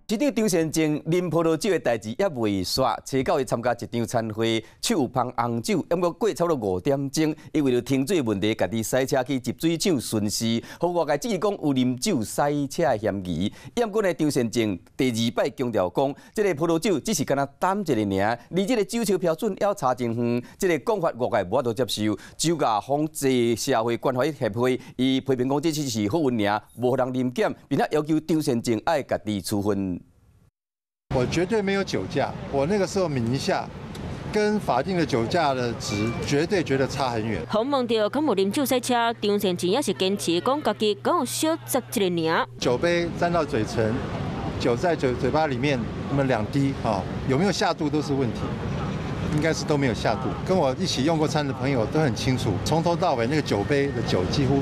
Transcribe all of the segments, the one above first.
市長張善政啉葡萄酒的代誌猶未煞，初九伊參加一場餐會，手有捧紅酒，毋過過差不多5點鐘，伊為著停水問題，家己駛車去集水廠巡視，予外界質疑講有啉酒駛車的嫌疑。毋過呢，張善政第二擺強調講，這个葡萄酒只是干焦淡一下爾，離這个酒測標準猶差真遠，這个講法外界無法度接受。酒駕防治社會關懷協會伊批評講，這只是好運爾，無予人臨檢，並且要求張善政愛家己處分。我絕對沒有酒駕，我那個時候抿一下，跟法定的酒駕的值絕對覺得差很遠。訪問著敢有啉酒駛車，張善政也是堅持講家己敢有小酌一下爾。酒杯沾到嘴唇，酒在嘴巴裡面那麼兩滴啊，有沒有下肚都是問題，應該是都沒有下肚。跟我一起用過餐的朋友都很清楚，從頭到尾那個酒杯的酒幾乎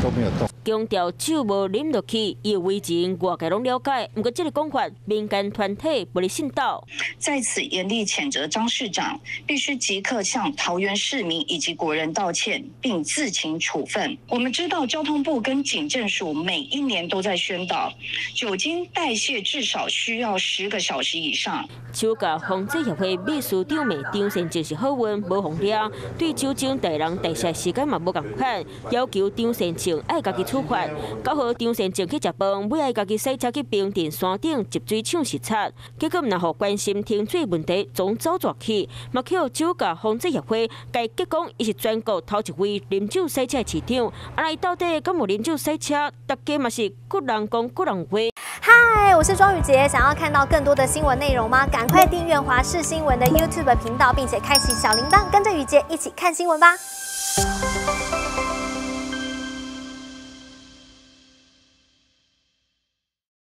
都沒有動。強調酒無啉落去，伊的為人外界攏了解。毋過這个講法，民間團體無咧信道。在此嚴厲譴責張市長，必須即刻向桃園市民以及國人道歉，並自請處分。我們知道交通部跟警政署每一年都在宣導，酒精代謝至少需要10個小時以上。酒駕防治協會秘書長罵張善政是好運無予掠，對酒精帶人代謝時間嘛無仝款，要求張善政愛家己處罰。9號張善政去食飯，尾仔家己駛車去平鎮山頂集水廠視察，結果毋但予關心停水問題總走逝去，嘛予酒駕防治協會共伊講，伊是全國頭一位啉酒駛車的市長，啊，伊到底敢有啉酒駛車？大家嘛是各人講各人話。嗨，我是莊宇傑，想要看到更多的新聞內容嗎？趕快訂閱華視新聞的 YouTube 頻道，並且開啟小鈴鐺，跟着宇傑一起看新聞吧。